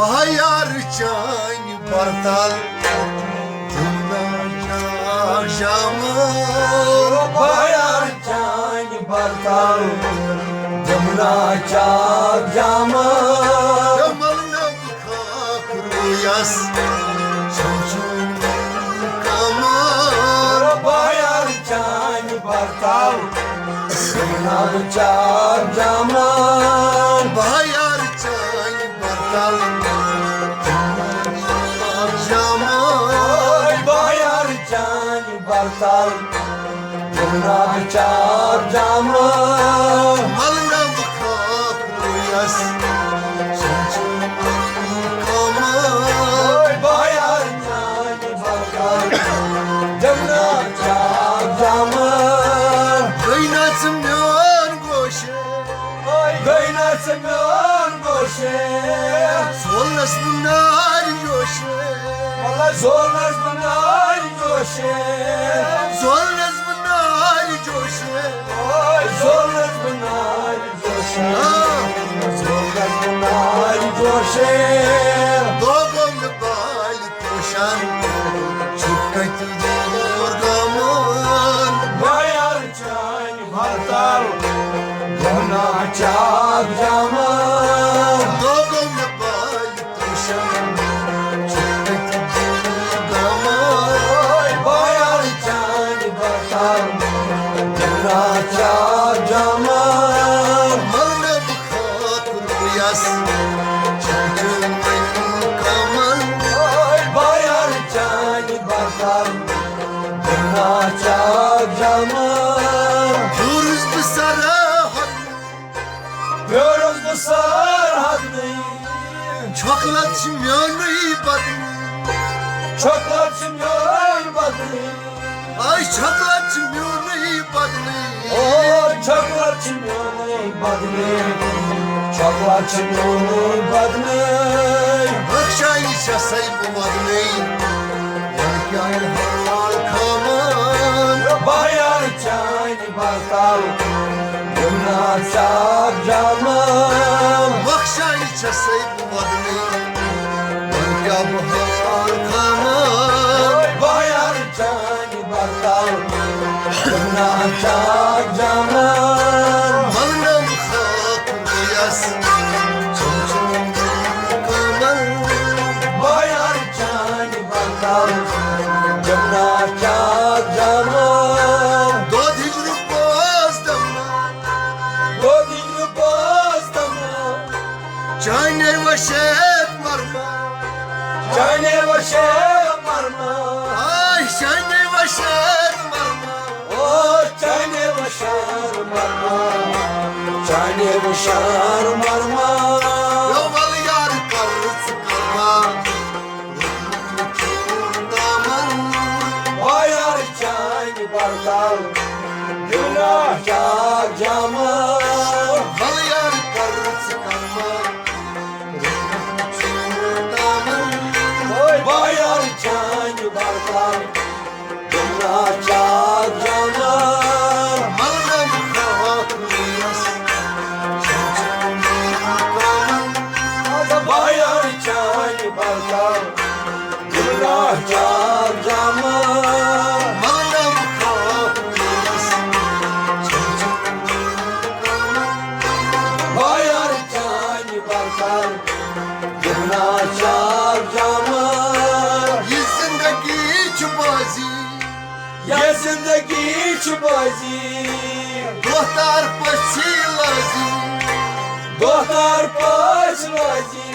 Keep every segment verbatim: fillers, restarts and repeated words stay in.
بہار چانہِ برتل، دِمنا چاک جامہٕ۔ بہار چانہِ برتل، دِمنا چاک جامہٕ۔ ملنہٕ بہٕ خاک رویس، سونچُن کمل۔ بہار چانہِ برتل، دِمنا چاک جامہٕ۔ بہار چانہِ برتل، چاک جامہٕ۔ بہار چانہِ برتل، دِمنا چاک جامہٕ۔ ملنہٕ بہٕ خاک رویس، سونچُن کمل۔ بہار چانہِ برتل، دِمنا چاک جامہٕ۔ گٔے نہ ژٕ میون گوشہِ، گٔے نہ ژٕ میون گوشہِ۔ زولنس بہٕ نارِ جوشہِ۔ واللہ زولنس بہٕ نارِ جوشہِ۔ زولنس بہٕ نارِ جوشہِ۔ اوے زولنس بہٕ نارِ جوشہِ۔ آ۔ زولنس بہٕ نارِ جوشہِ۔ دوگم بالہِ پوشان، چھُ کتہِ دوٗر گامن۔ بہار چانہِ برتل، دِمنا چاک جامہٕ۔ دوگم بالہِ پوشان، چھُ کتہِ دوٗر گامن۔ بہار چانہِ برتل، دِمنا چاک جامہٕ۔ ملنہٕ بہٕ خاک رویس، چھُ وۄنۍ کمل۔ بہار چانہِ برتل، دِمنا چاک جامہٕ۔ پھیوٗرُس بہٕ سرحد، پھیوٗرُس بہٕ سرحدنٕے۔ چھۄکلت چھِ میونُے بدنٕے۔ چھۄکلت چھِ میونُے بدنٕے۔ آے چھۄکلت چھِ میونُے بدنٕے۔ او چھۄکلت چھِ میونُے بدنٕے۔ چھۄکلت چھِ میونُے بدنٕے۔ بخشاے چھسے بہٕ ودنٕے۔ وۄنۍ کیٛاہ حال خامن۔ بہار چانہِ برتل، دِمنا چاک جامہٕ۔ بخشاے چھسے بہٕ ودنٕے۔ وۄنۍ کیٛاہ بہار خامن۔ بہار چانہِ برتل، دِمنا چاک جامہٕ۔ ملنہٕ بہٕ خاک رویس، چھُم چھُم کمل۔ بہار چانہِ برتل، دِمنا چاک جامہٕ۔ دۄد ہِجرُک پاس دِمنا، دۄد ہِجرُک پاس دِمنا۔ چانے وشیب مرما۔ چانے وشیب مرما۔ آے چانے وشیب مرما۔ او چانے وشیب مرما۔ چانے وشیب مرما۔ یو ول یار کر ژٕ کرما۔ دامن۔ بہار چانہِ برتل، دِمنا چاک جامہٕ۔ ول یار کر ژٕ کرما۔ بہار چانہِ برتل، دِمنا چاک جامہٕ۔ ملنہٕ بہٕ خاک رویس، بہار چانہِ برتل، دِمنا چاک جامہٕ۔ ملنہٕ بہٕ خاک رویس، بہار چانہِ برتل، دِمنا چاک جامہٕ۔ یہِ زندگی چھِ بازی، یہِ زندگی چھِ بازی۔ دۄہ تار پٔژھی لازی۔ دۄہ تار پٔژھۍ لازی۔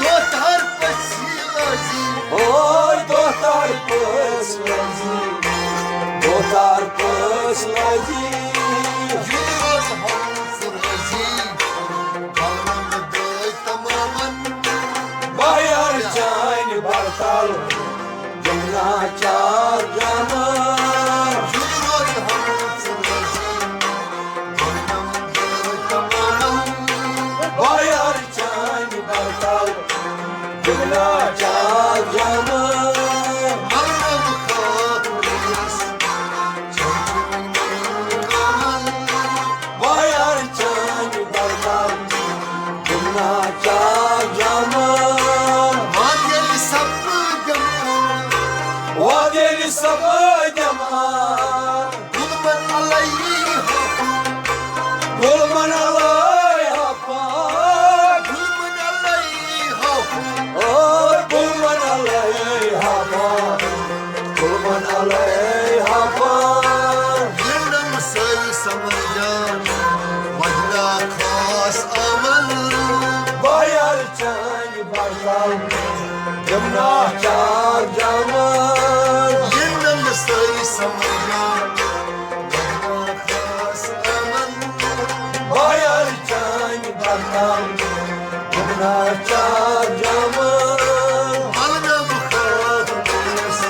دۄہ تار پٔژھی لازی۔ اوے دۄہ تار پٔژھۍ لازی۔ دۄہ تار پٔژھۍ لازی۔ یُن روز ہمس روزی۔ پلون دٲے تمامن۔ بہار چانہِ برتل، دِمنا چاک جامہٕ۔ بہار چانہِ برتل، دِمنا چاک جامہٕ۔ بہار چانہِ برتل، دِمنا چاک جامہٕ۔ علیہ حافظ۔ گُلمن علیہ حافظ۔ گُلمن علیہ حافظ۔ او گُلمن علیہ حافظ۔ گُلمن علیہ حافظ۔ یِنم سٲری سمجھان وجنا خاص عمل۔ بایار چانہِ بغل جمنا چار جمل۔ یِنم سٲری سمجھان وجنا خاص عمل۔ بایار چانہِ بغل جمنا چار جمل۔ ملنم خاص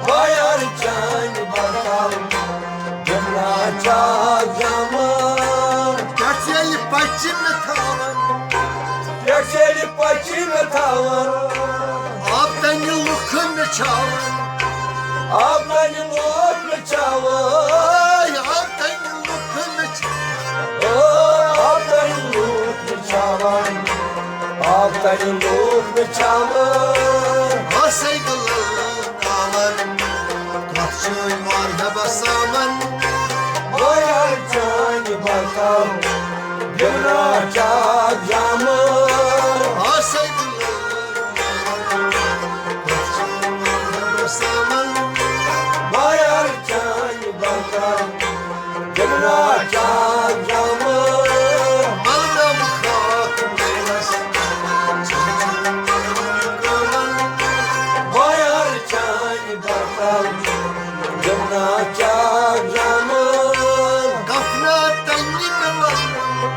بایار چانہِ بغل جمنا چار جمل۔ پٮ۪ٹھ ییٚلہِ پچہِ مےٚ تھاوان۔ پٮ۪ٹھ ییٚلہِ پچہِ مےٚ تھاوان۔ آب تنہِ لُکھ مےٚ چھاوان۔ آب تنہِ لُکھ مےٚ چھاوان۔ آب تنہِ لُکھ مےٚ چھاوان۔ آب تنہِ لُکھ مےٚ چھاوان۔ آب تنہِ لُکھ مےٚ چھاوان۔ ہسے گلل آمن، کتھ چھُے مار ہبا سامن۔ بایار چانہِ بغل جمنا چار جمل۔ ہسے گلل آمن، کتھ چھُے مار ہبا سامن۔ بایار چانہِ بغل جمنا چار جمل۔ ملنم خاک ملس بایار چانہِ بغل جمنا چار جمل۔ کفنا تنگی مےٚ ولنم۔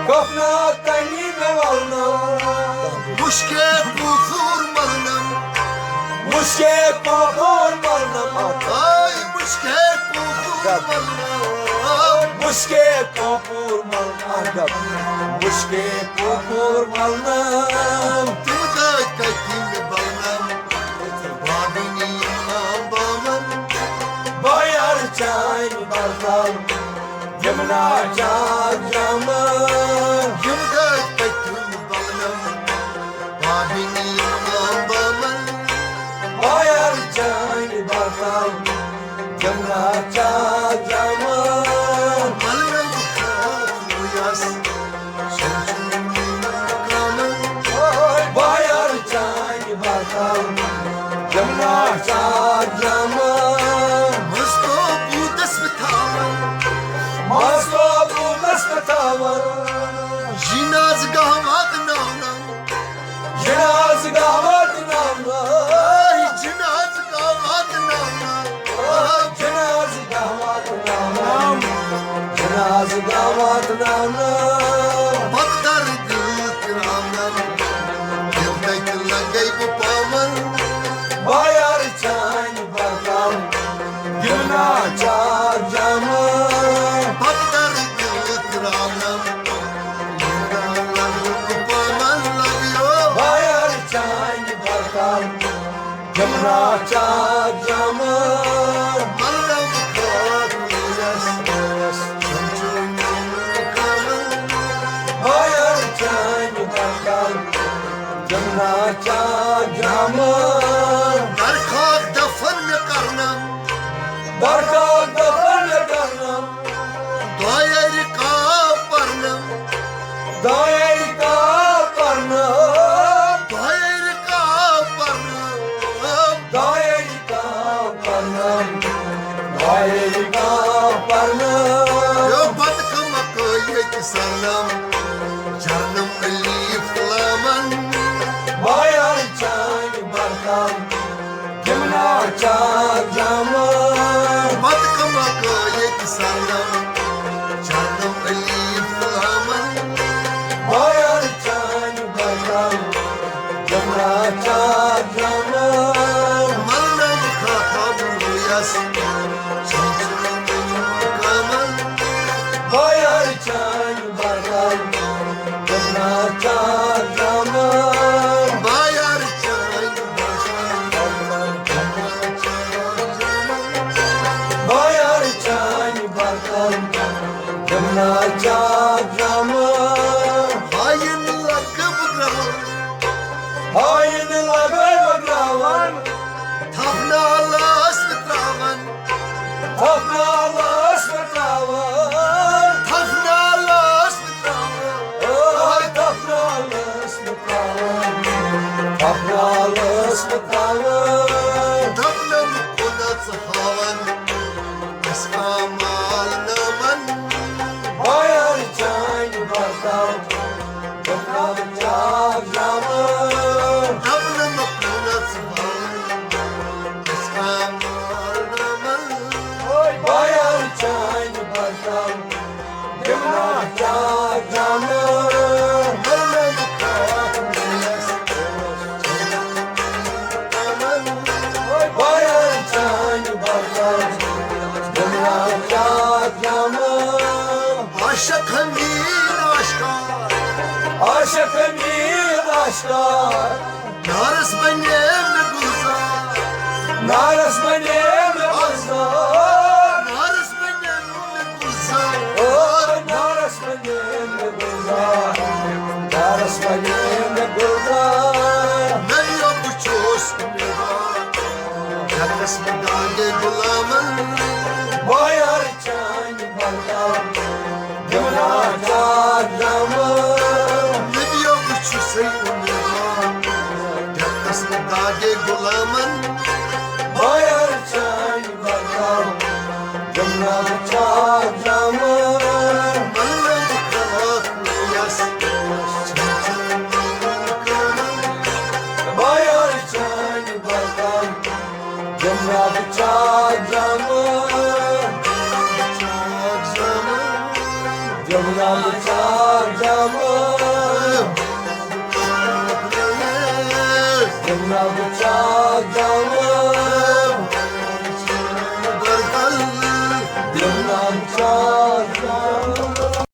کفنا تنگی مےٚ ولنم۔ مشکے کفور ملنم۔ مشکے کفور ملنم۔ آے مشکے کفور ملنم۔ مشکے کفور ملنم۔ مشکے کفور ملنم۔ تِم دٲدۍ کتہِ مےٚ بلنم۔ بابنی آبامن۔ بایار چانہِ بغل جمنا چار جمل۔ یِم دٲدۍ پٔتِم بلنم۔ بابنی آبامن۔ بایار چانہِ بغل جمنا چار جمل۔ بلنم خاطر یس۔ بایار چانہِ بغل جمنا چار جمل۔ مستو بودس بتاون۔ مستو بودس بتاون۔ جناز گاہ واتناونم۔ جناز گاہ واتناونم۔ جناز گاہ واتناونم۔ جناز گاہ واتناونم۔ جناز گاہ واتناونم۔ پتہٕ درد تراونم۔ ییٚلہِ تَتہِ لگے بہٕ پاوان۔ بایار چانہِ بغل جمنا چار جمل۔ پتہٕ درد تراونم۔ ییٚلہِ تَتہِ لگے بہٕ پاوان۔ لگیو بایار چانہِ بغل جمنا چار جمل۔ ملنم خاک یس۔ بایار چانہِ بغل جمنا چار جمل۔ درخاک دفن مےٚ کرنم۔ درخاک دفن مےٚ کرنم۔ دایرِ کا پرنم۔ دایرِ کا پرنم۔ دایرِ کا پرنم۔ دایرِ کا پرنم۔ دایرِ کا پرنم۔ یو بد کم کٲ ییٚتہِ سرنم۔ جرنم علی فلامن۔ بایار چانہِ بغل جمنا چار جمل۔ پتہٕ کمہ کٲ ییٚتہِ سرنم۔ جرنم علی فلامن۔ بایار چانہِ بغل جمنا چار جمل۔ ملنم خاخا برویس۔ بایار چانہِ بغل جمنا چار جمل۔ بایار چانہِ بغل۔ بایار چانہِ بغل جمنا چار جمل۔ ہاین لگب گراون۔ ہاین لگب گراون۔ تھپنا لاس نالس مٹاوان، تھپھ نالس مٹاوان، اوے تھپھ نالس مٹاوان، تھپھ نالس مٹاوان۔ دپنم کُنس ہاوان، اَسہِ کمال نمن۔ بایان چانہِ برتاو، بناو چاک جامن۔ دپنم کُنس ہاوان، اَسہِ کمال نمن۔ اوے بایان چانہِ برتاو، بناو چاک جامن۔ اوے بایان چانہِ برتاو، بناو چاک جامن۔ عاشق حمید آشکار، عاشق حمید آشکار۔ نارس بنے مےٚ گُلزار، نارس بنے مےٚ گُلزار۔ نارس بنے مےٚ گُلزار، او نارس بنے مےٚ گُلزار، نارس بنے مےٚ گُلزار۔ مےٚ یوٚت بہٕ چھُس اُمیدوار، رقص مےٚ داگے غلامن۔ بایار چانہِ برتاو، جمنا چاک جامن۔ نبیو بہٕ چھُسے اُمیدوار، رقص مےٚ داگے غلامن۔ بایار چانہِ برتاو، جمنا چاک جامن۔ ملنگ کلاک یس، بایار چانہِ برتاو، جمنا چاک جامن۔ جمنا چاک جامن۔ جمنا چاک جامن۔